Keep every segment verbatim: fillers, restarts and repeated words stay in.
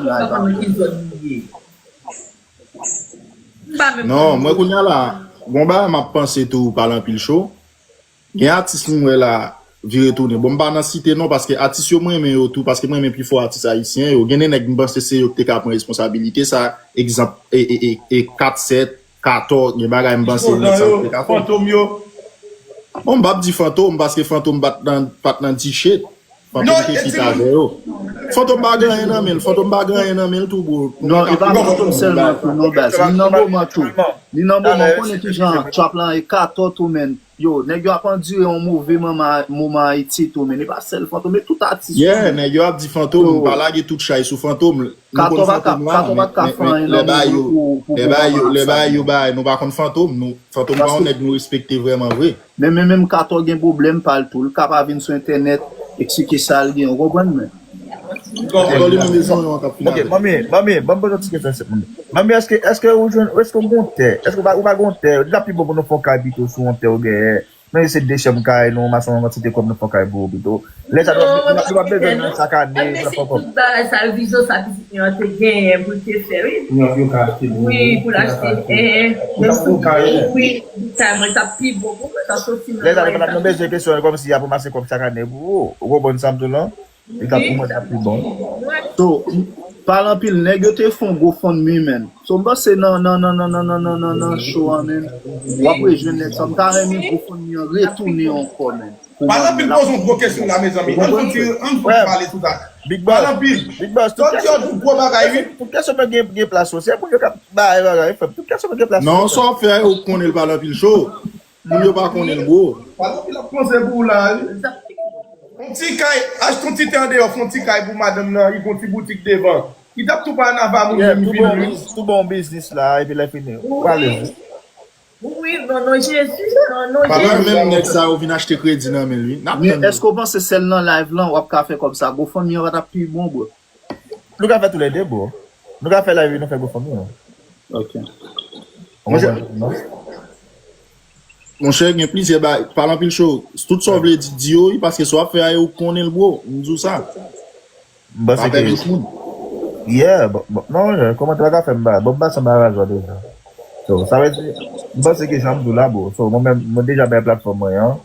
Papa mwen ki zòn li ye. M pa menm Non, konn mwen kounye a la, gon bagay m ap panse tou, pale anpil cho. Gen atis m wè la vire tounen. Bon, m pa nan site non, paske atis yo mwen renmen yo tou, paske mwen renmen pifò atis ayisyen yo. Gen de nèg m panse se yo ki te ka pran responsabilite sa, egzanp, e, e, e, e kat sèt, Katò, gen bagay m panse nèg sa yo te ka fè. Fantom yo. Bon, m p ap di Fantom, paske Fantom pa t nan, pa t nan ti shit. Fantom te kite avè yo. Fantom pa gen anyen nan men l. Fantom pa gen anyen nan men l tou, bro. Non, e pa Fantom sèlman tou, non, baz. Li nan moman tou. Li nan moman, ou konnen kijan trap lan e Katò tou, men. Yo, nèg yo ap andire yon move moman, moman Ayiti tou, men. E pa sèl Fantom, e tout atis yo. Yeah, nèg yo ap di Fantom, pa lage tout chay sou Fantom. Katò pa ka, Katò pa ka fè anyen nan moman pou, pou, pou moman sa. Lè bagay yo bay, nou pa konn Fantom, nou, Fantom pa yon nèg nou respekte vrèman vre. Men, men, menm Katò gen pwoblèm pa l tou. L ka pa vin sou entènèt eksplike sa l gen, ou konprann mwen? Bon, li menm bezwen yon k ap fin avè l. Ok, manmi, manmi, ban m poze yon ti kesyon senp, manmi. Manmi, èske, èske ou jwenn, èske ou gon tè? Èske ou pa, ou pa gon tè? Li t ap pi bon pou nou fè yon kay pito sou yon tè ou genyen. Nou eseye de chanm kay, nou ranmase yon kantite kòb, nou fè yon kay pou ou pito. Lè sa, nou, nou, nou pa bezwen nan chak ane, nou fè kòb. Tout bagay sa, vizyon sa pitit mwen an te genyen pou l te fè, wi. Wi, pou l achte, eh, menm sou kay, wi, kay mwen t ap pi bon pou mwen, sa soti nan lè sa, nou pa t ap nan bezwen kesyon kòmsi y ap ranmase kòb chak ane pou ou. Ou konprann sa m di w lan? Li t ap pou mwen, li t ap pi bon. So, pale anpil, nèg yo te fè yon GoFundMe, man. So, m panse nan, nan, nan show an, man, w ap rejwenn nèg sa. M ta renmen GoFundMe an retounen ankò, man. Pale anpil poze yon gwo kesyon la, mezanmi. Ann fon ti, ann fon ti pale sou sa. Big Boss. Pale anpil. Big Boss, tout kesyon, tout gwo bagay, wi. Tout kesyon mwen gen, gen plas yo. Se moun yo k ap bay bagay, frè m. Tout kesyon mwen gen plas yo. Non, sa w ap fè a, ou konnen l pale anpil cho. Moun yo pa konnen l, bro. Pale anpil ap panse pou ou la, wi. Yon ti kay, achte yon ti tè andeyò, fè yon ti kay pou madanm nan, li gen yon ti boutik devan. Li t ap tou pale nan va moun menm vini, wi. Tou bon biznis la, epi lè fini. Ou alèz, wi. Wi, non, non, Jezi, non, non, Jezi. Padan menm nèg sa yo vin achte kredi nan men l, wi. Men èske w panse sèl nan live lan w ap ka fè kòb sa? GoFundMe an pa t ap pi bon, bro? Nou ka fè toulède, bro. Nou ka fè live, nou fè GoFundMe, non? Ok. Ou konprann, non? Monchè, gen plizyè bagay. Pale anpil cho. Tout sa w vle di, di yo, wi, paske sa w ap fè a, yo konnen l, bro. M di w sa. M panse ke, pa pè plis moun. Yeah, bon, bon, non, kòmantè pa ka fè m ba, bon, m pase anba radyo a deja. So, sa vle di, m panse ke jan m di w la, bro. So, mwen menm, mwen deja bay platfòm mwen an.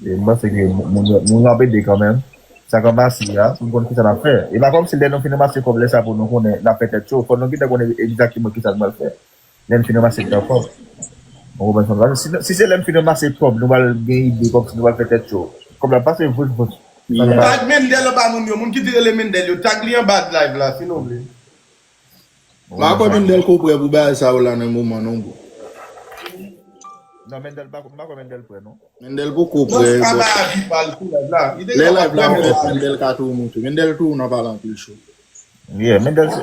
E m panse ke moun, moun, moun yo ap ede kanmenm. Sa k ap pase a, pou n konn kisa n ap fè. E pa kòmsi lè nou fin ranmase kòb lè sa pou nou konnen n ap fè tèt cho. Fò nou gentan konnen egzakteman kisa n pral fè. Lè n fin ranmase tan kòb. Ou konprann sa m pral di? Si, si se lè n fin ranmase kòb, nou pral gen ide kòmsi nou pral fè tèt cho. Kòb la pase vout vout. Tag Mendel anba moun yo. Moun ki te rele Mendel yo, tag li anba live la, si nou vle. M pa kwè Mendel ko prè pou bagay sa yo la nan moman non, bro. Non, Mendel pa, m pa kwè Mendel prè, non. Mendel poko prè, bro. Non, se pa bay avi pa l sou live la. Lè live la fèt, Mendel ka tou monte. Mendel tou nan pale anpil cho. Yeah, Mendel se,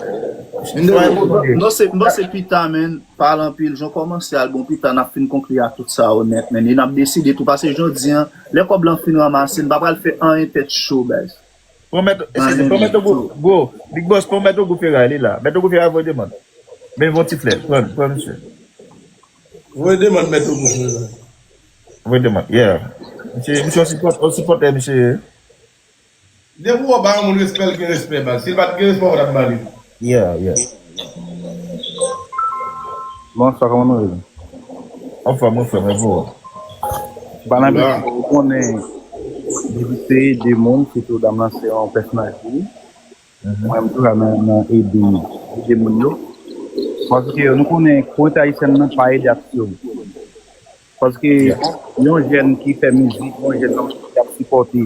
Mendel, non, se, m panse pita, men, pale anpil, jan w kòmanse al bon pita, n ap fin konkli ak tout sa yo nèt, men, e n ap deside tou, paske jodi an, lè kòb lan fin ranmase, n pa pral fè anyen tèt cho, baz. Pran mèt, eskize, pran mèt Ogou, bro, Big Boss, pran mèt Ogou Feray, li la. Mèt Ogou Feray voye demann. Men yon ti flè, pran, pran misye. Voye demann mèt Ogou Feray. Voye demann, yeah. Misye, misye yon sipòt, yon sipòtè, misye ye. Depi w ba yon moun respè, l gen respè, baz. Si l pa t gen respè, w pa t ap ba li. Yeah, yeah. Bonswa, kòman nou ye? Anfòm, anfòm, e vou? Ba nan byen, ou konnen, depi se ede moun, sitou dam lan se yon pèsonaj li. Mwen, m toujou nan, nan ede, ede moun yo. Paske nou konnen, kominote ayisyèn nan pa ede atis yo. Paske yon jèn ki fè mizik, yon jèn ki ap sipòte,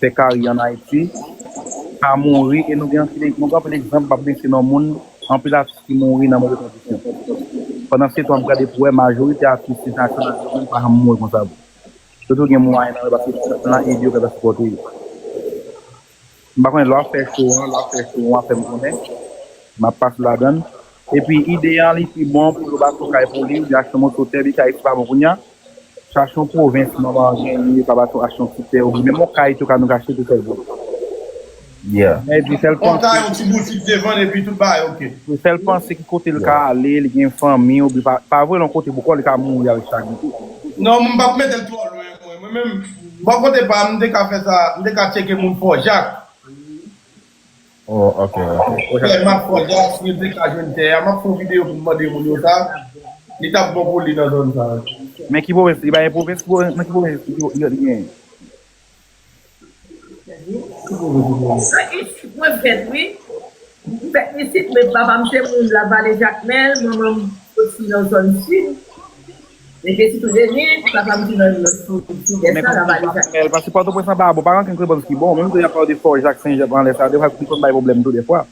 fè karyè an Ayiti, pa mouri, e nou gen anpil, nou gen anpil egzanp, m ap mensyone yon moun, anpil atis ki mouri nan move kondisyon. Pandan se tan, m gade pou wè, majorite atis entènasyonal yo menm pa janm mouri konsa. Yo toujou gen mwayen nan yo, paske nan ede yo, fè sipòte yo. M pa konnen lè w ap fè cho an, lè w ap fè cho an, w ap fè m konnen. M ap pase ladan l. Epi ide an, li pi bon pou yo bati yon kay pou li, oubyen achte yon moso tè, epi kay ki pa bon kounye a. Chache yon pwovens, manman an genyen, yo ka bati, achte yon ti tè, oubyen menm yon kay tou ka nou ka achte tou sèl bon. Yeah. Epi sèl panse. Yon kay, yon ti boutik devan, epi tout bagay, ok. Sèl panse ki kote l ka ale, li gen fanmi, oubyen pa, pa voye l yon kote pou kò li ka mouri avèk chagren tou. Non, m p ap mete l twò lwen, mwen. Mwen menm, bò kote pa m, m te ka fè sa, m te ka tcheke moun Fò Jak. Oh, ok, ok. Fè m ap fò, Jack, si l te ka jwenn tè a, m ap fè yon videyo pou m mande moun yo sa. Li t ap bon pou li nan zòn sa. Men ki pwovens? Li pa gen pwovens? Ki pwovens? Nan ki pwovens li gen? Sa isit mwen fèt, wi. M fèt isit, men papa m se moun Lavale Jakmèl, manman m soti nan zòn sid. Men se sitou de nèg, papa m te nan sidès la, Lavale Jakmèl. Paske Pòtoprens lan pa bon, pa gen ankenn kote ki bon. Menm si y ap pale de Fò Jak, Sen Jak, anlè sa, defwa li konn bay pwoblèm tou defwa.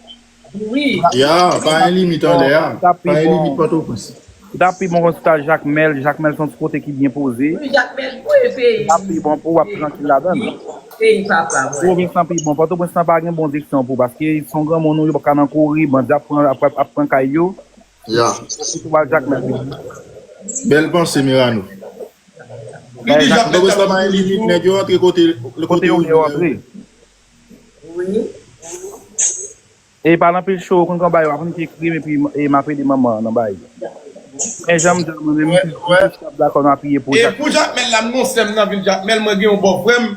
Wi. Ya, pa gen limit anlè a. Pa gen limit Pòtoprens. Li t ap pi bon konn si w t al Jakmèl. Jakmèl se yon ti kote ki byen poze. Wi, Jakmèl pou e peyi. Li t ap pi bon pou w ap trankil ladan l. Peyi papa, wi. Pwovens lan pi bon. Pòtoprens lan pa gen bon direksyon pou, paske se yon granmoun ou yo p ap ka nan kouri, bandi ap pran, ap, ap pran kay yo. Ya. Ou al Jakmèl pi bon. Bèl panse, Merano. Li di Jakmèl Pòtoprens lan pa gen limit, nèg yo antre kote, Kote yo vle yo antre. Wi. E pa l anpil cho, ou konn kòman bagay yo ap vin ki krim epi e m ap ede manman an nan bagay. Men jan m di w mwen menm, m ap dakò nan apiye pou E Jakmèl. Pou Jakmèl la, m gon sè m nan vil Jakmèl, mwen gen yon bòfrè m,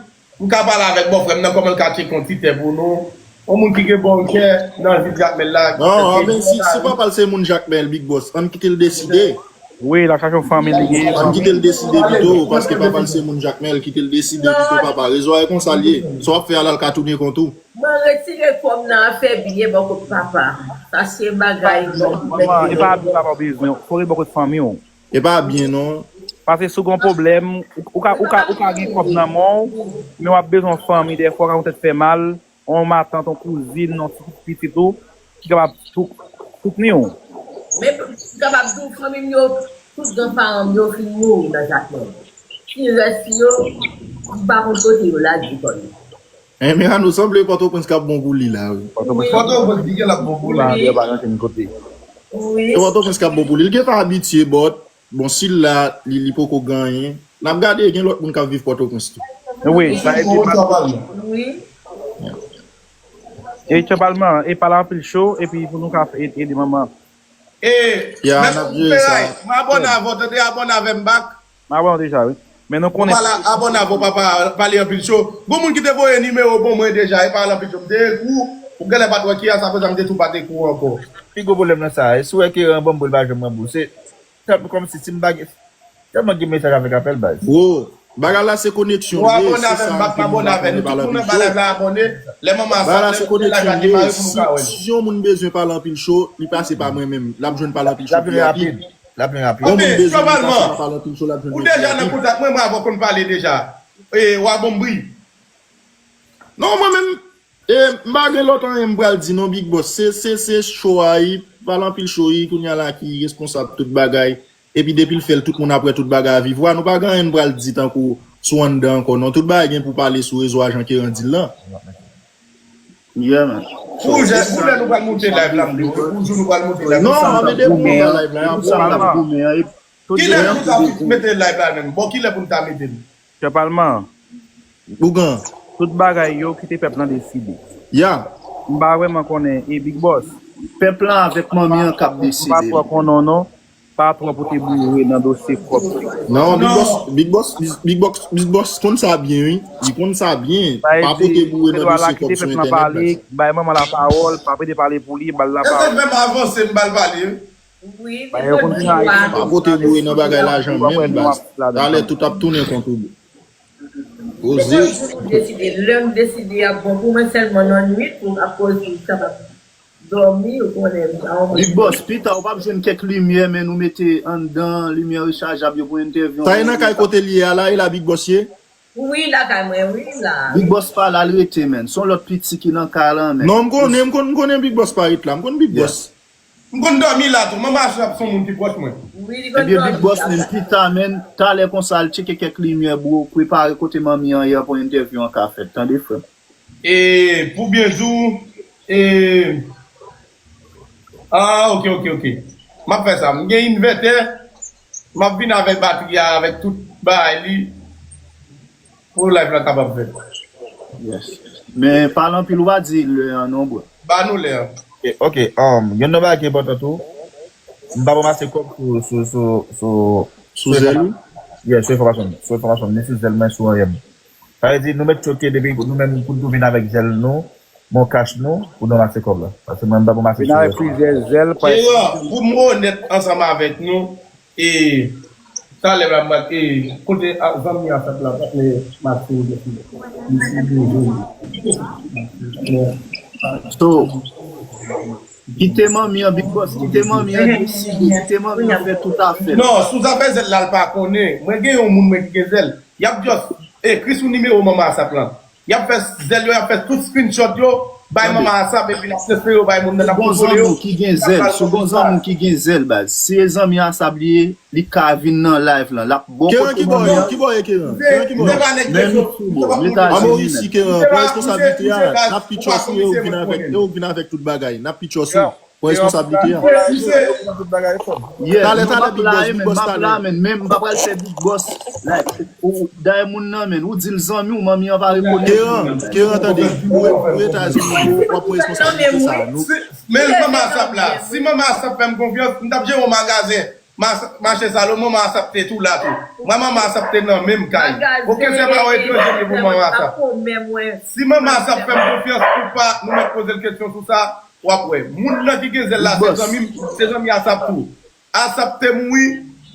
m ka pale avèk bòfrè m nan kòman l ka tcheke yon ti tè pou nou. Yon moun ki gen bon kè nan vil Jakmèl la. Non, men si, si papa l se moun Jakmèl, Big Boss, ann kite l deside. Wi, l ap chache yon fanmi li gen. Ann kite l deside pito, paske papa l se moun Jakmèl, kite l deside pito papa. Rezo a e konsa l ye. Sa w ap fè a la, l ka tounen kont ou. Mwen retire kòb nan afè biyè bò kot papa. Sa se bagay. Manman, e pa byen papa w bezwen, fò w ret bò kot fanmi w. E pa byen non. Paske si w gen yon pwoblèm, ou, ou ka, ou ka, ou ka gen kòb nan men w, men w ap bezwen yon fanmi, defwa w ka yon tèt fè mal, yon matant, yon kouzin, yon ti pitit ou, ki kapab sou, soutni w. Men m kapab di w fanmi m yo, tout granparan m yo fin mouri nan Jakmèl. Ki rès yo, m pa konn kote yo lage kò yo. Enben, Merano, sanble Pòtoprens k ap bon pou li la, wi. Pòtoprens di ke l ap bon pou li. Pa gen ankenn kote. Wi. E Pòtoprens k ap bon pou li. Li gentan abitye, but, bon, si l la, li, li poko gen anyen. N ap gade, gen lòt moun k ap viv Pòtoprens tou. Wi, sa e di. Wi. E Tchòpalman, e pale anpil cho, epi pou nou ka ede, ede manman. E, Ya, mèt n ap jere sa. Feray, mwen abòne avè w, tande, abòne avè m bak. M abòne deja, wi. Men nou konnen. Pale, abòne avè w, papa, pale anpil cho. Gon moun ki te voye nimewo bon mwen deja, e pale anpil cho. M te ekri w, ou genlè pa t wè ki a, sa fè sa m te tou pa t ekri w ankò. Pi gwo pwoblèm nan sa, e si w wè ke ranbòm pou l pa janm ranbouse. Tèlman kòmsi si m pa gen, tèlman gen mesaj avèk apèl baz. Bro, bagay la se koneksyon Ou li ye, abòne se avè m sa bak, m ki abòne pa avè vle nou. Tout pale moun nan anpil cho. Live la abòne. Lè manman Bagay la sa se lè live la koneksyon li ye. demare pou nou Si, ka wè. Si yon moun bezwen pale anpil cho, li pase pa mwen menm. L ap jwenn pale anpil cho L ap pi jwenn rapid. Rapid. L ap jwenn rapid. Yon moun Anben, bezwen li pase Tchòpalman, pa pale anpil cho, l ap jwenn ou li pi deja nan rapid. Kontak mwen, mwen avè w konn pale deja. E, w a bon bri. Non, mwen menm, e, m pa gen lòt anyen m pral di non, Big Boss. Se, se, se cho a, li pale anpil cho, li kounye a la ki responsab tout bagay. Epi depi l fè l, tout moun ap wè tout bagay a viv. Wa, nou pa gen anyen n pral di tankou sou anndan ankò, non. Tout bagay gen pou pale sou rezo a jan ke Randy l lan. Yeah, man. Pou jè, pou lè nou pral moute live la, m di w, pou jou nou pral moute live Non, la. m ap ede pou mwen live la, y ap Sa l ap bon. goumen an, e Kilè pou ta mete live la menm? Bon, kilè pou n ta mete l? Tchòpalman, Ougan. Tout bagay yo kite pèp lan deside. Ya. M pa vrèman konnen e Big Boss. Pèp lan avèk manmi an k ap M pa deside. Twò konnen w non. Pa twò pote boure nan dosye kòb. Non, Big Boss, Big Boss, Big Boss, Big Boss konn sa byen, wi. Li konn sa byen. Pa pote boure nan dosye kòb sou entènèt, baz. Bay manman lapawòl, pa pede pale pou li, ba l lapawòl. Fè m avanse, m ba l pale. Wi, Bay yo konn sa. Pa pote boure nan bagay lajan menm, baz. Talè tout ap tounen kont ou. Poze. Deside, lè m deside ap bon pou mwen sèlman nan nwit pou ap koz pou kapab dòmi, ou konnen. Big Boss, pita ou p ap jwenn kèk limyè, men nou mete anndan, limyè rechajab yo pou entèvyou. Sa e nan kay kote li ye a la, e la Big Boss ye? Wi, lakay mwen, wi, la. Big Boss pa la, l rete, men. Se yon lòt piti ki nan kay lan, men. Non, m konnen, m konnen, m konnen Big Boss pa ret la. M konn Big Boss. M konn dòmi la tou. Manman Ashraf se yon moun ki pwòch mwen. Wi, li konn Ebyen, dòmi. Big Boss, men pita, men. Talè konsa, al tcheke kèk limyè, bro. Prepare kote manmi an ye pou entèvyou an ka fèt. Tande, frè m. E pou byen di w, e, ah, ok, ok, ok. M ap fè sa. M gen invètè. M ap vin avèk batri a, avèk tout bagay li. Pou live la kapab fèt. Yes. Men pale anpil, ou pa di lè an non, bro. Ba nou lè an. Ok, ok, um, gen yon bagay ki enpòtan tou. M pa ranmase kòb sou, sou, sou, sou, Sou zèl ou? Yeah, sou enfòmasyon m. Sou enfòmasyon m, ni sou zèl mwen, sou anyen m. Sa vle di, nou mèt choke depi nou menm pou nou vin avèk zèl nou. Bon, kach nou pou nou ranmase kòb la. Paske mwen, m pa pou mache sou yo. Plizyè zèl, Keran, pou m onèt ansanm avèk nou, e talè la, m pral, e kote a, zanmi a fèt la, patnè Maxime, li si bezwen. So, kite manmi an, Big Boss, kite manmi an deside, kite manmi an fè tout afè. Non, sou zafè zèl la, l pa konnen. Mwen gen yon moun mwen ki gen zèl. Y ap just ekri sou nimewo manman ASAP lan. Y ap fè zèl yo, y ap fè tout screenshot yo, bay manman ASAP, epi l ap transfere yo bay moun nan, l ap konvole yo. Si w gon zanmi w ki gen zèl, si w gon zanmi w ki gen zèl, baz, si e zanmi ASAP li ye, li ka vin nan live lan, l ap bò kote manmi an. Ki bò ye Keran? Keran ki bò ye? Menm isit, bro, Etazini menm. Pran responsablite a, n ap pitchòs ou, e ou k vin avèk, e ou k vin avèk tout bagay, n ap pitchòs ou. Pran responsablite a. Yeah, talè, talè, Big Boss, Big Boss, talè. Men m pa pral fè Big Boss, like, ou, dayè moun nan, men, ou di l zanmi w, manmi an pa rekonèt ou. Keran, Keran, tande, ou, ou Etazini, ou, w ap pran responsablite sa. Men manman ASAP la, si manman ASAP fè m konfyans, m t ap jere yon magazen, mache Salomon, manman ASAP te tou la tou. Mwen, manman ASAP te nan menm kay. Oke, se pa yon etranje li pou manman ASAP. Si manman ASAP fè m konfyans ou pa, nou mèt poze l kesyon sou sa. W ap wè. Moun nan ki gen zèl la, se zanmi m, se zanmi ASAP tou. ASAP te mouri,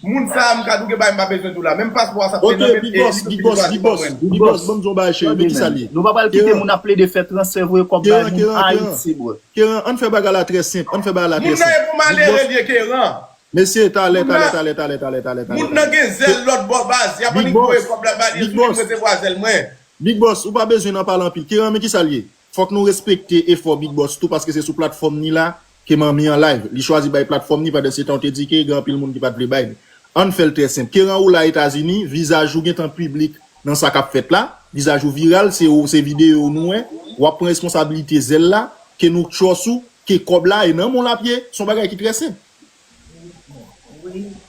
moun sa a m ka di w gen bagay m pa bezwen di w la. Menm paspò ASAP te nan men l, e li soti li chwazi pa mwen. Big Boss, ban m di w yon bagay, cheri, men kisa l ye? Nou pa pral kite moun ap plede fè transfè voye kòb bay moun Ayiti, bro. Keran, ann fè bagay la trè senp, ann fè bagay la trè senp. Moun nan e pou malere li ye, Keran. Mesye, talè, talè, talè, talè, talè, talè, talè. Moun nan gen zèl lòt bò baz, y ap annik voye kòb la bay li, epi m resevwa zèl mwen. Big Boss, ou pa bezwen nan pale anpil. Keran, men kisa l ye? Fòk nou respekte efò Big Boss tou, paske se sou platfòm ni la ke manmi an live. Li chwazi bay platfòm ni, pandan se tan ou te di ke gen anpil moun ki pa t vle bay li. Ann fè l trè senp. Keran, ou la Etazini, vizaj ou gentan piblik nan sa k ap fèt la. Vizaj ou viral, se ou, se videyo nou wè. W ap pran responsablite zèl la, ke nou tchòs ou, ke kòb la e nan men w l ap ye. Se yon bagay ki trè senp.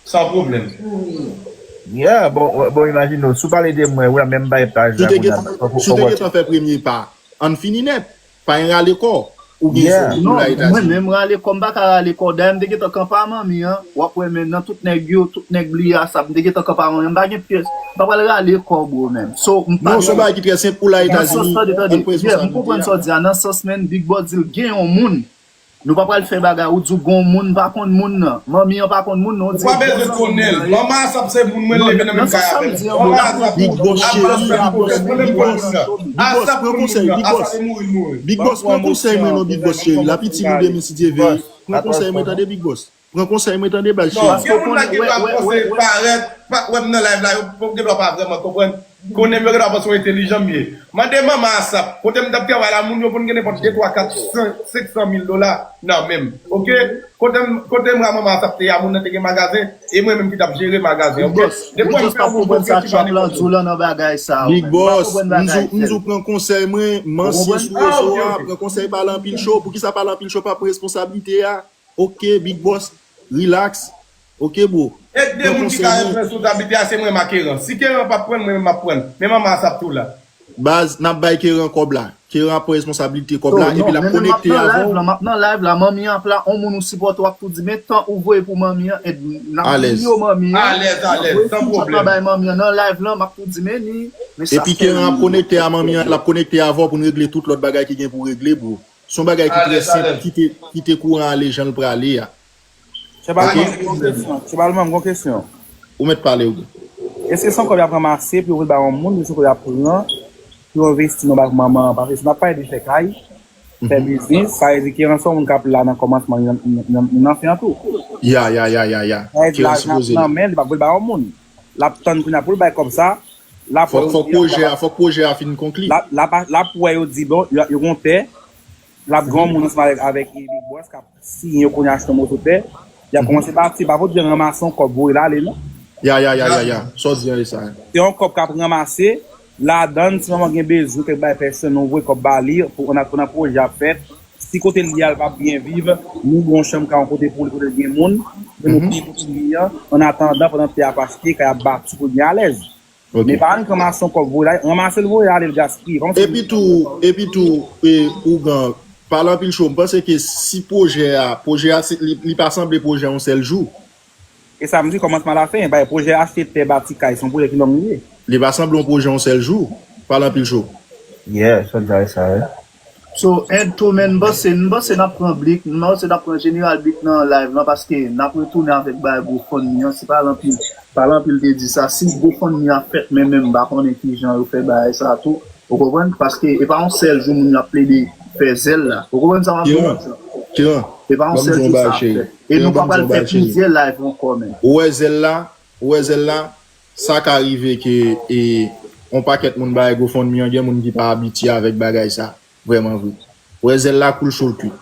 San pwoblèm. Yeah, bon, bon, imajine w, si w pale de mwen, wi, menm bay paj la kounye a. Si w te gentan fè premye pa, ann fini nèt. Pa gen rale kò. Ou gen zèl pou la Etazini. Non, mwen menm rale kò, m pa ka rale kò. Dayè, m te gentan kanpe a manmi an. W ap wè, men nan tout nèg yo, tout nèg bliye ASAP, m te gentan kanpe a manmi an. M pa gen pyès. M pa pral rale kò, bro, menm. So, m pa. Non, se yon bagay ki trè senp pou la Etazini. Ann pran responsabilite a. Yeah, m konprann sa w di a. Nan sans, men, Big Boss di l gen yon moun. Nou pa pral fè bagay, ou di w gon moun, m pa konn moun nan. Manmi an pa konn moun nan, ou di l gon moun nan. Ou pa bezwen konnen l. Manman ASAP se moun mwen leve nan menm kay avè l. Manman ASAP, Big Boss cheri, Big Boss, Big Boss, Big Boss, pran konsèy, Big Boss. Big Boss, pran konsèy mwen non, Big Boss cheri. L ap itil ou demen si Dye vle. Pran konsèy mwen tande, Big Boss. Pran konsèy mwen tande, baz cheri. Non, gen moun nan gen dwa panse parèt, pa, wè m nan live la, yo, yo gen dwa pa vrèman konprann. Konnen m yo gen dwa panse w entelijan m ye. Mande manman ASAP, kote m t ap travay la, moun yo konn gen nenpòt de, twa, kat, senk san mil dola nan men m. Oke? Kote m, kote m ra manman ASAP te ye a, moun nan te gen magazen, e mwen menm ki t ap jere magazen. Oke? Big Boss, Big Boss pa konprann sa Trump lan di w lan nan bagay sa. Big Boss, m di w, m di w pran konsèy mwen, m ansyen sou rezo a, pran konsèy pale anpil cho. Poukisa pale anpil cho pa pran responsablite a? Oke, Big Boss, relax. Oke, bro. E de moun ki ka pran responsablite a, se mwen menm ak Keran. Si Keran p ap pran l, mwen menm m ap pran l. Men manman ASAP tou la. Baz, n ap bay Keran kòb la. Keran ap pran responsablite kòb la, epi l ap konekte avè w. M ap nan live la, manmi an ap la, on moun ou sipòte, w ap tou di, men tan ou voye pou manmi an, e n ap di yo manmi an. Alèz, alèz, san pwoblèm. Bay manmi an nan live lan, m ap tou di, men ni, men sa. Epi Keran ap konekte a manmi an, l ap konekte avè w pou n regle tout lòt bagay ki gen pou regle, bro. Se yon bagay ki trè senp, kite, kite kouran ale jan l prale a. Chèbalman, m gon kesyon. Chèbalman, m gon kesyon. Ou mèt pale, wi. Èske se yon kòb y ap ranmase pou yo voye bay yon moun, oubyen se yon kòb y ap pran pou yo envesti nan bagay manman an? Paske si n ap pale de fè kay, fè biznis, sa vle di Keran se yon moun k ap la nan kòmansman, nan, nan, nan, nan fen an tou. Ya, ya, ya, ya, ya. Sa vle di lajan ap nan men l, li p ap voye l bay yon moun. L ap tann kounye a pou l bay kòb sa. L ap wè yo di, fòk pwojè a, fòk pwojè a fin konkli. L ap, l ap, l ap wè yo di, bon, yo, yo gon tè. L ap gen yon moun ansanm avèk, avèk Big Boss k ap siyen yo kounye a achte yon moso tè. Y ap kòmanse bati, pa pou di ranmase yon kòb voye l ale, non. Ya, ya, ya, ya, ya. Sa w di a, e sa. Se yon kòb k ap ranmase, ladan l, si manman gen bezwen kèk bagay pèsonèl, nou voye kòb ba li, pou, an atandan pwojè a ap fèt. Si kote l ye a, l p ap byen viv, nou gen yon chanm ka yon kote pou li, kote l gen moun, pou nou peye kote l ye a, an atandan, pandan tè a ap achte, kay ap bati pou l byen alèz. Men pa annik ranmase yon kòb voye la, ranmase l voye ale l gaspiye. Epi tou, epi tou, e, ougan, pale anpil cho, m panse ke si pwojè a, pwojè a, se, li, li pa sanble pwojè yon sèl jou. E sa m di, kòmansman lafen, bay pwojè achte tè bati kay, se yon pwojè ki long li ye. Li pa sanble yon pwojè yon sèl jou, pale anpil cho. Yeah, sa w di a, e sa, wi. So, and tou, men, m panse, m panse n ap pran Blik, m panse n ap pran Jeneral Blik nan live lan, paske n ap retounen avèk bagay GoFundMe an, si pa l anpil, pa l anpil te di sa, si GoFundMe ap fèt, men menm m pa konnen kijan yo fè bagay sa tou, ou konprann? Paske e pa yon sèl jou moun yo ap plede fè zèl la, ou konprann sa m ap di w? Kiran, Kiran, E pa yon ban m sèl di yon jou sa bagay, ap cheri. fèt. E nou pa pral fè plizyè live ankò, men. Ou wè zèl la, ou wè zèl la, sa ka rive ke e, on pakèt moun bagay GoFundMe an, gen moun ki pa abitye avèk bagay sa. Vrèman vre. Ou wè zèl la koul cho l kwit.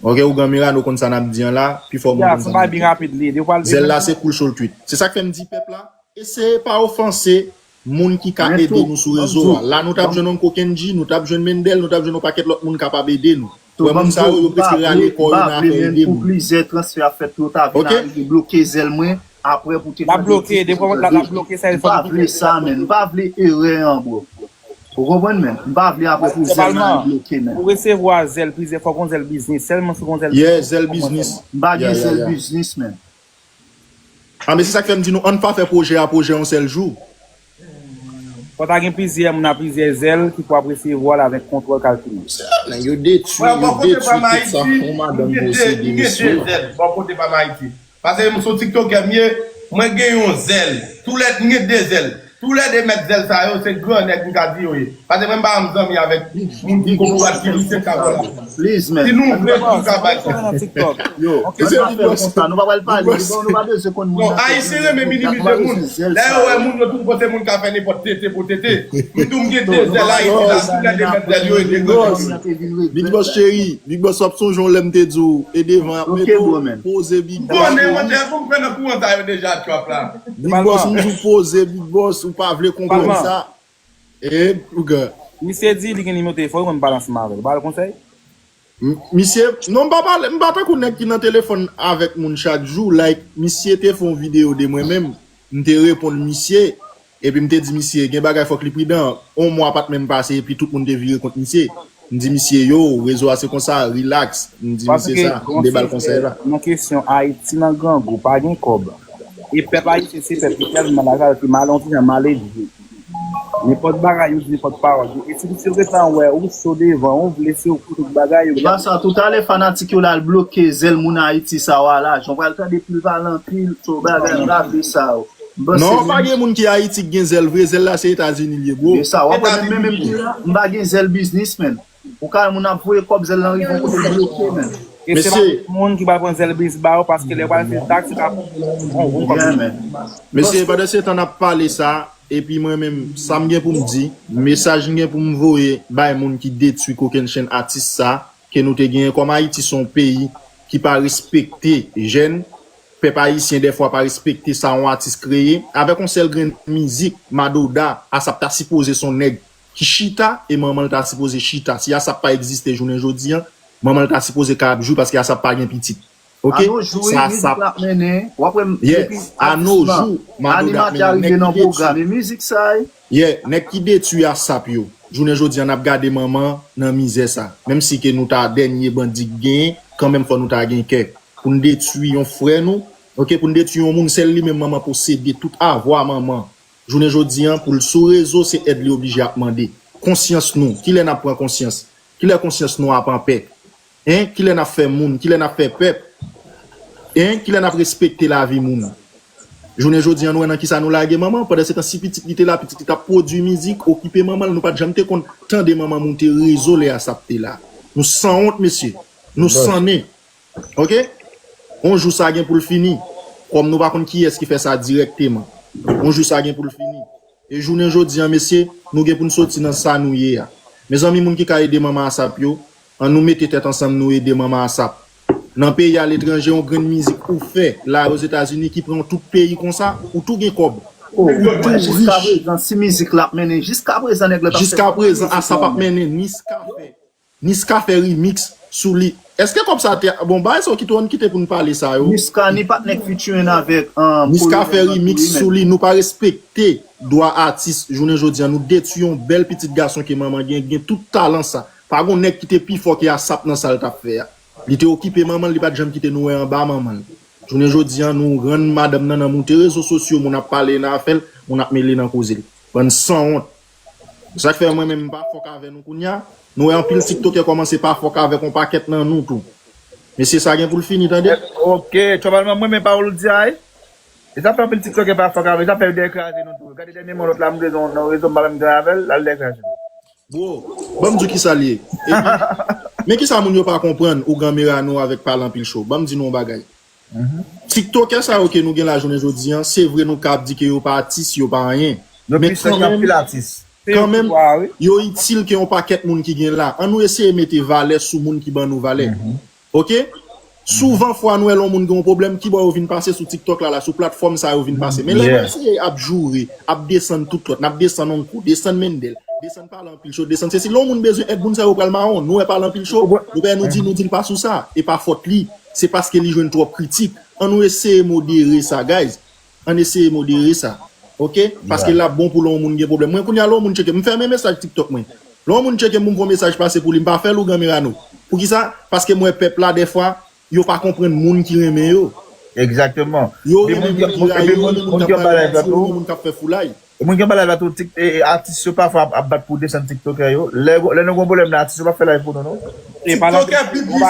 Ok, ougan Mirano konn sa n ap di an la, pifò moun konn sa n ap di. Zèl la se koul cho l kwit. Se sa k fè m di pèp la, eseye pa ofanse moun ki ka ede nou sou rezo a. La nou t ap jwenn on Kokenji, nou t ap jwenn Mendel, nou t ap jwenn on pakèt lòt moun kapab ede nou. Ou wè moun sa yo, yo prefere ale kò yo nan afè ede moun. Plizyè transfè ap fèt pou yo ta vin arive bloke zèl mwen. Apre pou te L ap bloke, depi w la, l ap bloke sa. M pa vle sa, men. M pa vle erè an, bro. Ou konprann, men? M pa vle apre pou zèl nan bloke, men. Pou resevwa zèl plizyè fwa, gon zèl biznis. Sèlman si gon zèl biznis. Yeah, zèl biznis. M pa gen zèl biznis, men. Ah, men se sa k fè m di nou, ann pa fè pwojè a pwojè yon sèl jou. Fò ta gen plizyè moun a plizyè zèl ki pou ap resevwa l avèk kontwòl kalkile. Nèg yo detwi, yo detwi tout sa fon madanm posede, mesye. Bò kote pa m Ayiti. Paske m se yon tiktokè m ye, mwen gen yon zèl. Toulè, m gen de zèl. Toulède mèt zèl sa yo, se gran nèg m ka di yo ye. Paske mwen m pa janm zanmi avèk moun ki kokorat ki vise ka vòlè. Please, man. Si nou vle tou ka bay sa. Yo, ann pa fè l konsa, nou pa pral pale, nou pa bezwen konn moun nan. Non, Ayisyen renmen minimize moun. Dayè ou wè moun yo toujou panse moun ka fè nenpòt tete pou tete. M tou m gen de zèl Ayiti la, toulède mèt zèl yo e de gran moun. Big Boss cheri, Big Boss w ap sonje yon lè m te di w, e devan y ap mete w, poze Big Boss. Bon, men mwen te pou m fè nan kouran sa yo deja trap la. Big Boss, m di w poze Big Boss, ou pa vle konprann sa. E, ougan. Misye di li gen nimewo telefòn, ou konn pale ansanm avè l. Ou ba l konsèy? M- Misye, non, m pa pale, m pa tankou nèg ki nan telefòn avèk moun chak jou. Like, misye te fè yon videyo de mwen menm, m te reponn misye, epi m te di misye, gen bagay fòk li pridan. On mwa pa t menm pase, epi tout moun te vire kont misye. M di misye, yo, rezo a se konsa, relax. M di misye sa, m te ba l konsèy la. Nan kesyon Ayiti nan grangou, pa gen kòb. E pèp ayisyen se pèp ki tèlman lajan ki mal, on ti jan mal edike. Nenpòt bagay yo di, nenpòt pawòl yo. E si misye gentan wè ou cho devan, ou vle se ou pou tout bagay yo. E pa sa, toutalè fanatik yo la al bloke zèl moun Ayiti sa yo a la. Jan w pral tande pil pale anpil, so bagay m pa vle sa yo. Non, pa gen moun ki Ayiti ki gen zèl vre, zèl la se Etazini l ye, bro. E sa, w ap wè menm, menm ki la, m pa gen zèl biznis, men. Ou ka wè moun ap voye kòb, zèl lan rive yon kote l bloke, men. E se pa tout moun ki pral pran zèl biznis ba yo, paske lè yo pral fè taks, se ka bon, bon kòb. Mesye, pandan se tan n ap pale sa, epi mwen menm, sa m gen pou m di, mesaj m gen pou m voye bay moun ki detwi kokennchenn atis sa, ke nou te genyen kòm Ayiti se yon peyi ki pa respekte jèn, pèp ayisyen dèfwa pa respekte sa yon atis kreye, avèk yon sèl grenn mizik, Madoda, ASAP ta sipoze se yon nèg ki chita, e manman l ta sipoze chita. Si ASAP pa egziste jounen jodi an, manman l ta sipoze ka ap jwi paske ASAP pa gen pitit. Ok? Sa ASAP. Yes. Anojou, Madoda ap mennen nèg ki detwi. Yeah, nèg ki detwi ASAP yo. Jounen jodi an n ap gade manman nan mizè sa. Menm si ke nou ta dènye bandi k genyen, kanmenm fò nou ta gen kè. Pou n detwi yon frè nou, ok, pou n detwi yon moun, sèl li menm manman posede tout avwa manman. Jounen jodi an, pou l sou rezo, se èd li oblije ap mande. Konsyans nou, kilè n ap pran konsyans? Kilè konsyans nou ap anpè? Hein? Kilè n ap fè moun? Kilè n ap fè pèp? Hein? Kilè n ap respekte lavi moun? Jounen jodi an, nou wè nan kisa nou lage manman. Pandan se tan, si pitit li te la, pitit li t ap pwodui mizik, okipe manman l. Nou pa t janm te konn tande manman moute rezo lè ASAP te la. Nou sanwont, mesye. Nou sannen. Ok? On jou sa gen pou l fini. Kòm nou pa konn kiyès ki fè sa dirèkteman. On jou sa gen pou l fini. E jounen jodi an, mesye, nou gen pou n soti nan sa nou ye a. Mezanmi, moun ki ka ede manman ASAP yo, ann nou mete tèt ansanm, nou ede manman ASAP. Nan peyi aletranje, yon grenn mizik ou fè la Ozetazini ki pran tout peyi konsa, ou tou gen kòb. Ou tou rich. Jiskaprezan, si mizik la ap mennen, jiskaprezan nèg la t ap fè. Jiskaprezan, ASAP ap mennen Niskafe. Niska fè remix sou li. Èske kòb sa te, bon, bagay sa yo kite, ann kite pou n pale sa yo. Niska ni patnè k featuring avèk, um, Niska fè remix sou li. Nou pa respekte dwa atis. Jounen jodi an, nou detwi yon bèl pitit gason ke manman gen, gen tout talan sa. Pa gon nèg ki te pi fò ke ASAP nan sa l t ap fè a. Li te okipe manman l, li pa t janm kite nou wè anba manman l. Jounen jodi an, nou rann madanm nan nan moute rezo sosyo, moun ap pale nan afè l, moun ap mele nan koze l. Bann sanwont. Sa k fè mwen menm m pa fòk avè nou kounya. Nou wè anpil TikTokè kòmanse pa fòk avèk yon pakèt nan nou tou. Mesye, sa gen pou l fini, tande. Ok, Trouble Man, mwen men pawòl ou di a, wi. E sa fè anpil TikTokè pa fòk avèk, sa fè yo dekraze nou tou. Gade dènyèman lòt la, m rezo, nan rezo m pa menm gen avè l, l al dekraze. Bro, ban m di w kisa l ye. Epi, men kisa moun yo pa konprann, Ougan Merano avèk Pale Anpil Cho. Ban m di nou yon bagay. TikTokè sa yo ke nou gen la jounen jodi an, se vre nou ka ap di ke yo pa atis, yo pa anyen. Men kanmenm, kanmenm, yo itil ke yon pakèt moun ki gen la. An nou eseye mete valè sou moun ki ban nou valè. Ok? Souvan fwa nou wè lè yon moun gen yon pwoblèm, kibò yo vin pase? Sou TikTok la, la, sou platfòm sa yo vin pase. Men lè nou eseye ap joure, ap desann tout lòt, n ap desann Onk Kou, desann Mendel, desann Pale Anpil Cho, desann sesi. Lè yon moun bezwen èd, moun sa yo pral mawon. Nou wè Pale Anpil Cho, nou pè nou di, nou di l pa sou sa. E pa fòt li. Se paske li jwenn twòp kritik. An nou eseye modere sa, guys. Ann eseye modere sa. Ok? Paske l ap bon pou lè yon moun gen pwoblèm. Mwen, kounye a, lè yon moun tcheke m, m fèmen mesaj TikTok mwen. Lè yon moun tcheke m pou m voye mesaj pase pou li, m pa fè l Ougan Merano. Poukisa? Paske m wè pèp la, dèfwa, yo pa konprann moun ki renmen yo. Egzakteman. Yo renmen moun ki rayi yo, renmen moun k ap rayi yo, moun k ap fè foulay. E moun ki anba live la tou, tik, e, e, atis yo pafwa ap, ap bat pou desann tiktokè yo. Lè, lè nou gon pwoblèm nan, atis yo pa fè live pou nou, non. E pa nan TikTok,